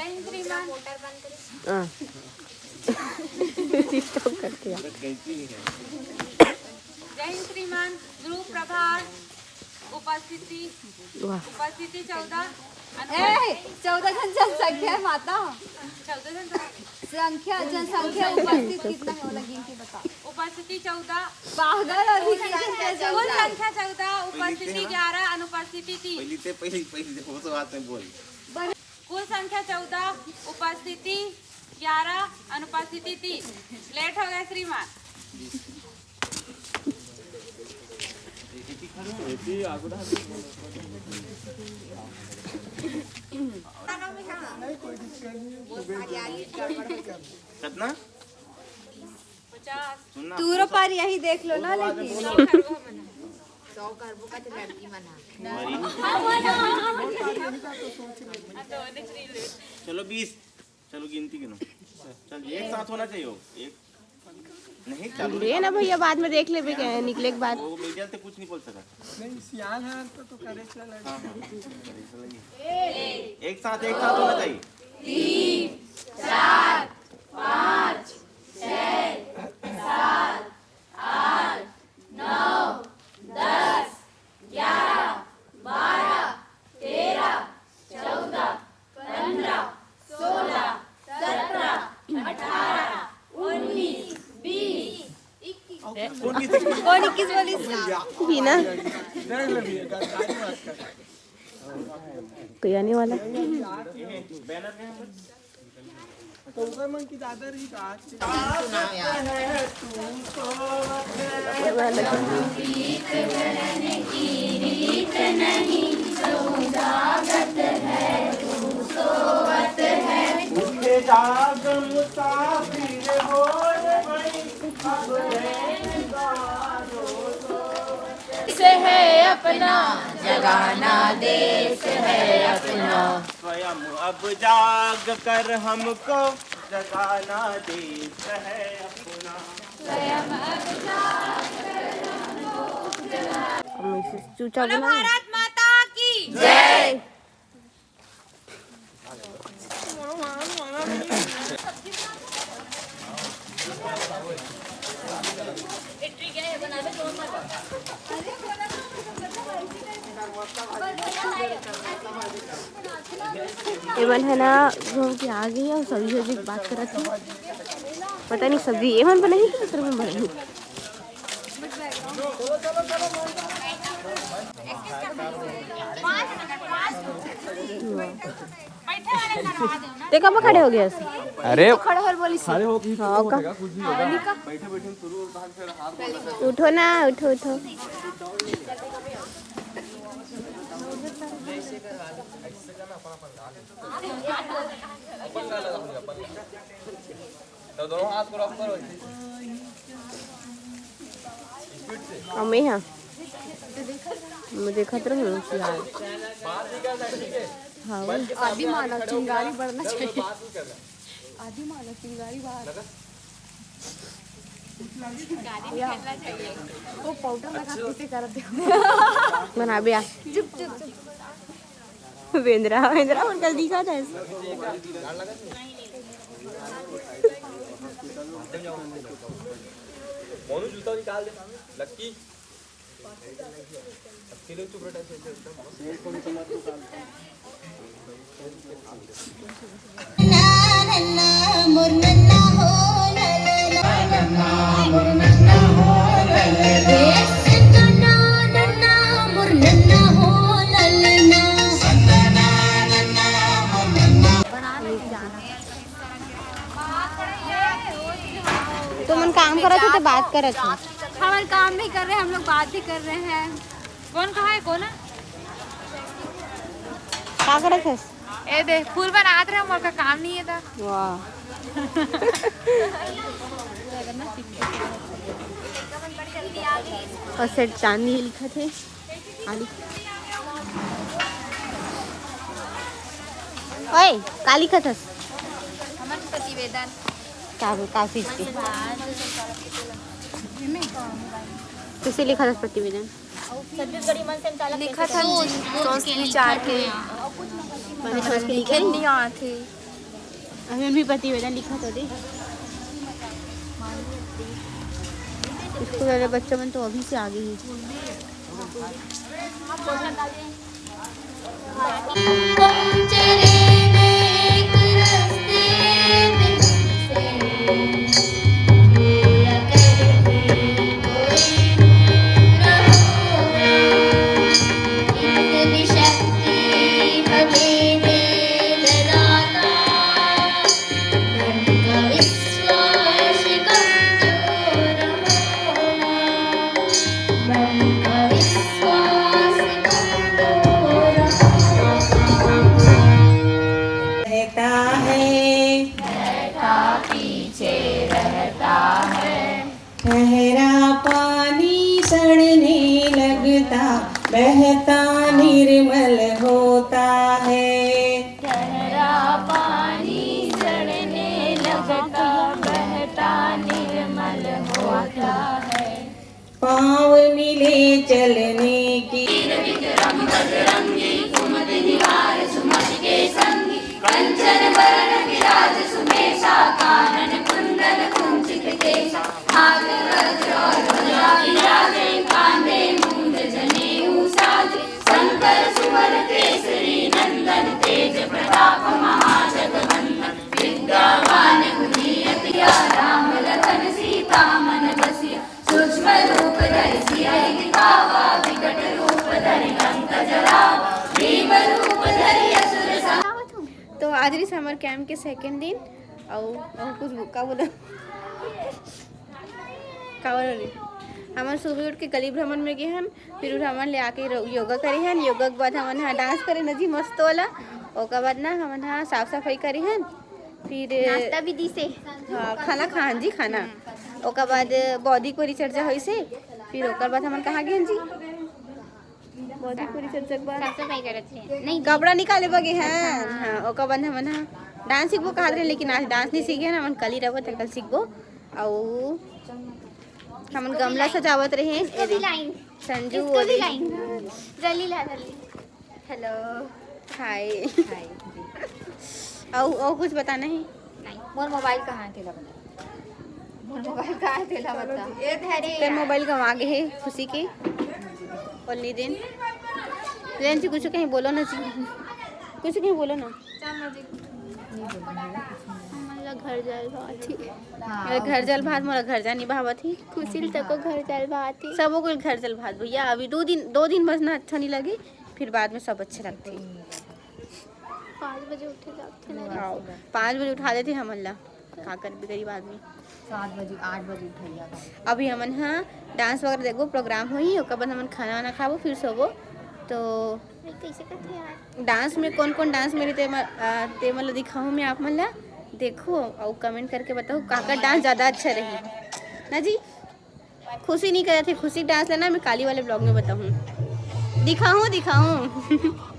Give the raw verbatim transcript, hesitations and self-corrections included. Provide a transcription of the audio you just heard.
श्रीमान। हाँ। Disturb करके यार। जय हिंद श्रीमान। ध्रुव प्रभार उपस्थिति वाह। उपस्थिति चौदह। ए, चौदह जन जनसंख्या है माता। चौदह जन तो संख्या, जनसंख्या, उपस्थित कितना है वो लगी कि बताओ। उपस्थिति चौदह। पागल अभी जनसंख्या कुल चौदह। संख्या चौदह, उपस्थिति ग्यारह, अनुपस्थिति तीन। पहले ते पहले पहले वो सब बात में बोल। कुल संख्या चौदह, उपस्थिति ग्यारह, अनुपस्थिति तीन। लेट हो गए श्रीमान। कितना? पचास। सुनना। तूरो पार यही देख लो ना, लेकिन सौ करबो का तो लड़की मना। चलो बीस। चलो गिनती गिनो। चल एक साथ होना चाहिए हो। एक नहीं चलो। ले ना भैया, बाद में देख लेबे क्या है, निकले के बाद। वो मीडिया से कुछ नहीं बोल सका। नहीं, सियान है तो, तो करे चला लड़की। एक साथ एक साथ होना चाहिए। कौन किस भी ना। कोई आने वाला। तो ऊपर मन की दादा रही तो आज से से है अपना, जगाना देश है अपना। स्वयं अब जाग कर हमको जगाना देश है अपना। हम इसे चूचा बोलो बना। भारत माता की। जय। एमन है ना, घूम के आ गई और सब्जी सब्जी की बात करत है। पता नहीं सब्जी एमन बनाई कि दूसरे में बनाई। ते कब खड़े हो गए? अरे खड़े होल बोली सी। खड़े होके ही हाँ, का? कुछ नहीं होगा। बैठे बैठे शुरू होता है, फिर हाथ उठो ना, उठो, उठो। तो दोनों हाथ क्रॉस करो। और मैं यहाँ मुझे खतरा हूँ यार। हाँ। आदि मानव चिंगारी बढ़ना चाहिए। आदि मानव चिंगारी बाहर। या। वो पाउडर लगा के करते हो। बना बे आ। चुप चुप चुप। बेंद्रा, बेंद्रा उनका दिखा था ऐसे। मोनू जूता निकाल दे। लक्की। लक्की लोग चुप रहो, ऐसे, ऐसे एकदम। तुमन काम करत हो तो बात करत हो? हम काम नहीं कर रहे, हम लोग बात ही कर रहे हैं। कौन कहा है कौन है? का करत हस? ए दे फूल बनात रहे, मोर का काम नहीं है था। वाह। और सेठ चांदनी लिखत हे। आली। ओए, का लिखत हस? हमारे प्रतिवेदन। का, का चीज के? किसे लिखत हस प्रतिवेदन? लिखत हन सोच विचार के। मैंने सोच के लिखे। लिखे नहीं आते। अभी उन भी प्रतिवेदन लिखा तो दे। स्कूल वाले बच्चा मन तो अभी से आगे ही। रहता है, रहता पीछे रहता है। ठहरा पानी सड़ने लगता, बहता निर्मल होता है। ठहरा पानी सड़ने लगता, बहता निर्मल होता है। पाँव मिले चलने की। तो आज रही समर कैंप के सेकंड दिन। अउ अउ कुछ बो-, का बोला? का बोला रे? हमन सुबह उठ के गली भ्रमण में गे हन, फिर हमन ले आके रो-, योगा करे हन। योगा के बाद हमन हा डांस करे न जी, मस्त वाला। ओकर बाद ना हमन हा साफ सफाई करे हन, फिर नाश्ता भी दिसे। हाँ, खाना खान जी, खाना। ओकर बाद बौद्धिक परिचर्या होइसे, फिर ओकर बाद हमन कहाँ गे हन जी? बौद्धिक परिचर्या के बाद साफ सफाई करत रहे। नहीं, कपड़ा निकाले बगे हैं। हाँ। हाँ, ओकर बाद हमन हा डांस सीखबो कहत रहे, लेकिन आज डांस नहीं सीखे हन, हमन कल ही रहबो, त कल सीखबो। अउ हमन गमला सजावत रहे। इसको भी लाइन। संजू इसको भी लाइन। रली ला, रली। हेलो। हाय। हाय। अउ, अउ कुछ बताना है? नहीं, मोर मोबाइल कहाँ है, तेला बता। मोर मोबाइल कहाँ है, तेला बता। ए धरे तेर यार। मोबाइल गंवा गे हे खुशी के। ओनली दिन। रेन जी, कुछ कहीं बोलो ना जी। कुछ कहीं बोलो ना। हमन ला घर जाए भावत ही। हाँ, मोला घर जाए भावत ही। खुशी ल तको घर जाए भावत ही। सबो कोई घर जाए भावत भैया। अभी दो दिन, दो दिन बस ना अच्छा नहीं लगे, फिर बाद में सब अच्छे लगते। पाँच बजे उठे जाते ना। हाँ, पाँच बजे उठा देते हमन ला। का करबे गरीब आदमी। सात बजे, आठ बजे उठैया का। अभी हमन हा डांस वगैरह देखबो, प्रोग्राम होही, ओकर बाद हमन खाना वाना खाबो, फिर सोबो। तो भाई, कैसे करथे यार? डांस में कौन कौन डांस में रहिथे, म-, आ, ते मन ला दिखाहूँ मैं आप मन ला। देखो अउ कमेंट करके बताओ, काकर डांस ज़्यादा अच्छा रही ना जी। खुशी नहीं करत हे, खुशी डांस ला ना मैं काली वाले ब्लॉग में बताहूँ, दिखाहूँ, दिखाहूँ।